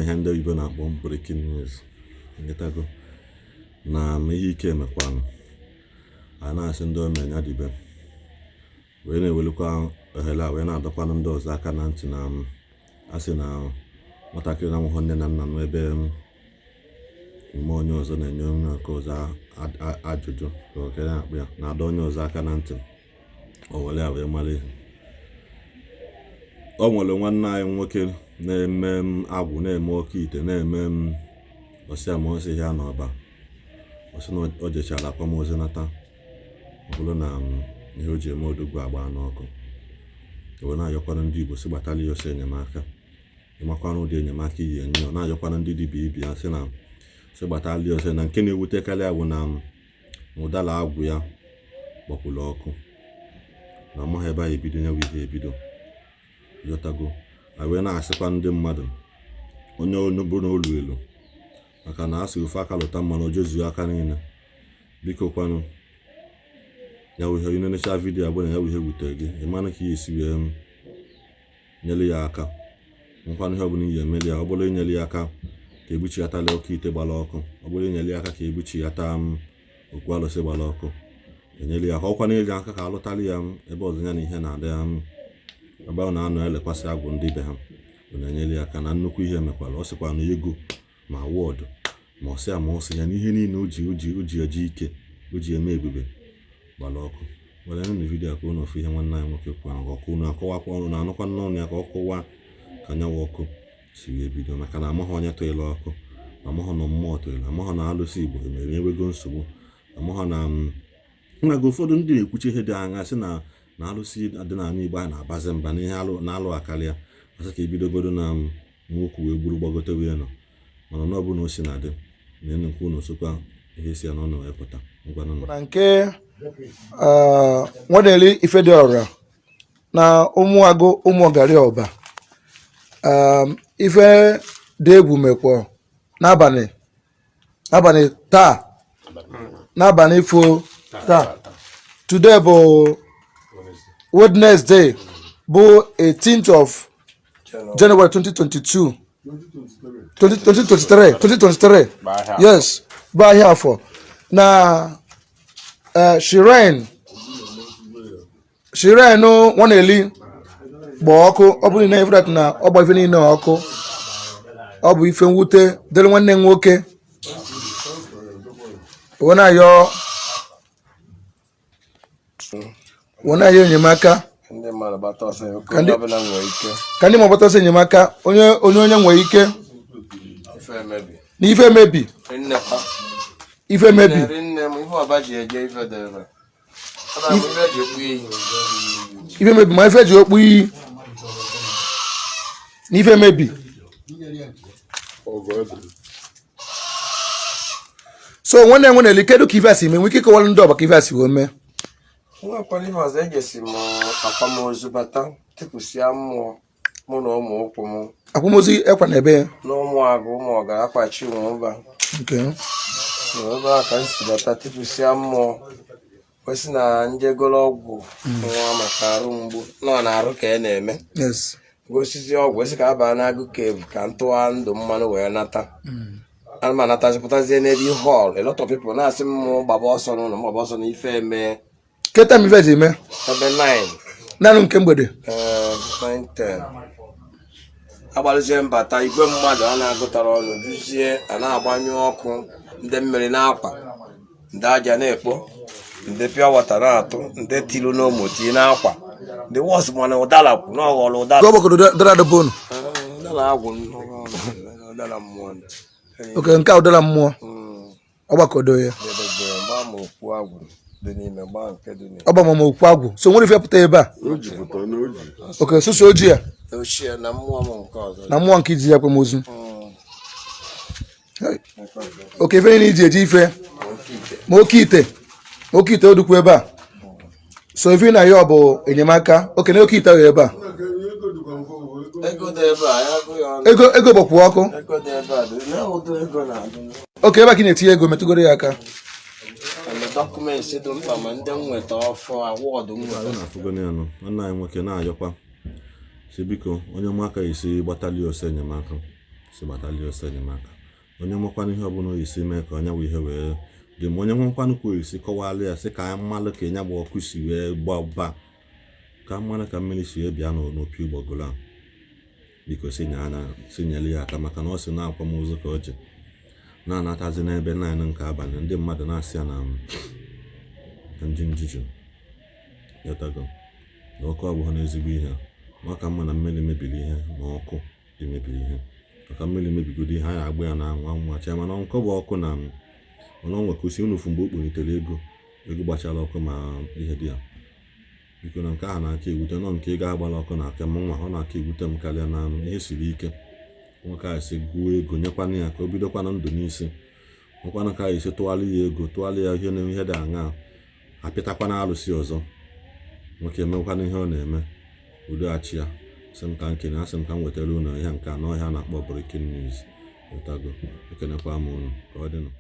Nwere ihe ndị oyibo na-akpọ breaking news. Ịghọtago na ihe ike emekwanụ, a na-asị ndị ome ya dịbe wee na-ewelukwa ohere a wee na-adọkwanụ ndị ọzọ aka na ntị na a sị na nwatakịrị na-enweghị nne na nna nọ ebe mgbe onye ọzọ na-enye onye nke ọzọ ajụjụ ka okere akpụ ya na-adọ onye ọzọ aka na ntị, o were ya wee mara ihe. O nwere nwanne anyị nwoke na-eme agwụ, na-eme oke ite, na-eme ọsịa ma ọsị ya n'ọba. Ọ sị na o jechara akwamozu nata, ọ bụrụ na ihe o ji eme odogwu agba n'ọkụ. Wee na-ayọkwanụ ndị Igbo si gbatara ya ọsọ enyemaka, ịmakwanụ ụdị enyemaka iyi enye ya. Ọ na-ayọkwanụ ndị dibịa ibe ya sị na sị gbatara ya ọsọ, na nke na-ewutekarị ya bụ na ụdara agwụ ya gbakwuru ọkụ, na amaghị ebe a ebido ya bụ ihe ebido. Ịghọtago? A wee na-asịkwa ndị mmadụ, onye bụ n'olu elu, maka na a sị ofe aka lụta mmanụ, o jezuo aka niile. Biko kwanụ, ya bụ ihe onye na-enecha video abụọ na ya bụ ihe wutere gị, ị manụ ka ị esi wee nyere ya aka. Nkwanụ ihe ọbụla iyi emeli ya, ọ bụrụ inyere ya aka ka egbuchighatala oke ite gbara ọkụ, ọ bụrụ inyere ya aka ka egbuchighata okwu alụsị gbara ọkụ, enyere ya aka. Ọkwa na aka ka alụtara ya ebe ọzọ ya na ihe na-adị ya, ebe ọ na-anọ elekwasị agwụ ndị be ha, bụ na-enyere ya aka na nnukwu ihe mekwara. Ọ sịkwa na ego ma award ma ọsị ya ma ọsị ya na ihe niile o ji eji ike o ji eme ebube gbara ọkụ. Were nụ video ka unu ofu ihe nwanne anyị nwoke kwuru, ka ọkụ unu akọwakwa ọnụ na anụkwa n'ọnụ ya, ka ọ kọwaa ka nyanwụ ọkụ si wee bido, maka na amaghị onye tụnyere ọkụ, amaghị na mmụọ tụnyere, amaghị na alụsị Igbo emere enwego nsogbu, amaghị na nnaga. Ụfọdụ ndị na-ekwuchi ihe dị anya sị na na alụsị dị n'ala Igbo a na-abazi mba na ihe alụ na-alụ akarịa, asị ka ebidogodo na nwoke wee gburu gbagote wee nọ. Mana na ọ bụ na o si na dị na nnukwu unu sokwa ihe si ya n'ọnụ wee pụta. Ngwanụ. Na nke Nwaneli Ifediora na Ụmụagụ Ụmụọgari Ọba, ife dị egwu mekwa n'abalị taa, n'abalị ifo taa. Today bụ Wednesday, bụ 18th of January 2022, 2023, 2023, yes, bụ ahịa Afọ na shrine Nwaneli gba ọkụ. Ọ bụrụ na ifrat na ọgba ife niile ọkụ, ọ bụ ife mwute dịrị nwanne m nwoke. Wee na-ayọ enyemaka ndị mmadụ gbata ọsọ Ka onye ọbụla nwere ike. Ka ndị mmadụ gbata ọsọ enyemaka, onye nwere ike. Ife emebi. Na ife emebi. Nnekwa. Ife emebi. Nne nne m, ihe ọba ji eje ife dị ebe ebe a bụ ihe eji ekpu iyi. Ife emebi, ma ife eji okpu iyi na ife emebi. So nwanne m Nwaneli, kedu ka ife a si mee? Nwee ike ịkọwara ndị Ọba ka ife a si wee mee? Nwekwara ihe ọzọ, ejesi m akwamozu bata, tụpụsịa mmụọ mụ na ụmụ ụkwụ m. Akwamozu ekwa na ebe ya? Na Ụmụagụ Ụmụọgara Akpachi Nwụba. So ebe a ka m si bata, tụpụsịa mmụọ, kwesị na njegolo ọgwụ nwa maka arụ mgbu nọ na-arụ ka ị na-eme. Gosizi ọgwụ, esi ka a baa n'agụ cave ka m tụwa ndụ mmanụ wee nata. Ana m anatazi, pụtazie n'ebe hall, a lot of people na-asị m gbaba ọsọ n'ụlọ m, gbaba ọsọ na ife eme. Keta m ife ji mee? Ebe 9. Naanị nke mgbede? Ee, 9 10. Agbalụzie mbata, igwe mmadụ a na-agụtara ọnụ juzie, a na-agbanyụ ọkụ, ndị mmiri na-akwa, ndị aja na-ekpo, ndị pure water na-atụ, ndị tilu n'omo tii na-akwa. The worst mana ụdara kwu na ọghọrọ ụdara. Ka ọ gbakọrọ dara dọba unu? Ụdara agwụ, ụdara mmụọ. Oke nke a ụdara mmụọ. Ọ gbakọdo ya. Dedebe gbaa ma okwu agwụ dị n'ime, gbaa nke dị n'ime. Ọ gba ma okwu agwụ, so nwere ife pụta ebe a? O jupụta na oji. Oke soso ojii a. Ochie na mmụọ m nke ọzọ. Na mmụọ nke iji ya akwamozu. Oke ife niile iji eji ife, ma oke ite, ma oke ite odukwu ebe a. So ife na ya ọ bụ enyemaka oke na oke ite ahụ ebe a. Ego dị ebe a, ya agụ ya ọnụ. Ego gbakwu ọkụ. Ego dị ebe a dị na ụdị ego na-adị. Oke ebe a ka ị na-etinye ego, metụgoro ya aka. Ma document dị mkpa, ma ndị nweta ọfọ award nweta. Na-afụgoni ya nụ, nwanne anyị nwoke na-ayọkwa si biko, onye ụmụaka esi gbatali ọsọ enyemaka. Si gbatali ọsọ enyemaka. Onye nwekwanụ ihe ọbụla o isi mee ka onye bụ ihe wee dị ma onye nwekwanụ ka o isi kọwalụ ya, sị ka anyị mmalụ ka ya bụ ọkụ si wee gbaba, ka mmalụ ka mmiri si wee bịa n'opi ụgbọgụrụ a. Biko, si nye anya, si nyere ya aka, maka na ọ sị na akwamozu ka o ji na-anatazi n'ebe 9 nke abalị. Ndị mmadụ na-asị ya na ndị njuju yọtago na ọkụ abụghị n'ezigbo ihe, ma ọ ka mma na mmiri mebiri ihe na ọkụ imebiri ihe, maka mmiri mebigodo ihe, anyị agba ya na anwụ, anwụ acha. Mana nke bụ ọkụ na mana ọ nwekọsi unu fụ mgbe o kpolitere ego, ego gbachara ọkụ ma ihe dị ya. Biko, na nke ahụ na-aka ewute nọ nke ego agbara ọkụ na aka m nwa, ọ na-aka ewute m karịa na ihe siri ike. Nwoke a si gụọ ego nyekwana ya ka o bidokwana ndụ n'isi, nwekwana ka a esi tụgharị ya ego, tụgharị ya ihe na ihe dị aṅaa, apịtakwana arụsị ọzọ. Nwoke emekwana ihe ọ na-eme, udo achị ya. Sị m ka m kene, asị m ka m wetara unu ihe nke a n'ọhịa a na-akpọ breaking news. Wetago, ekenekwa m unu ka ọ dịnụ.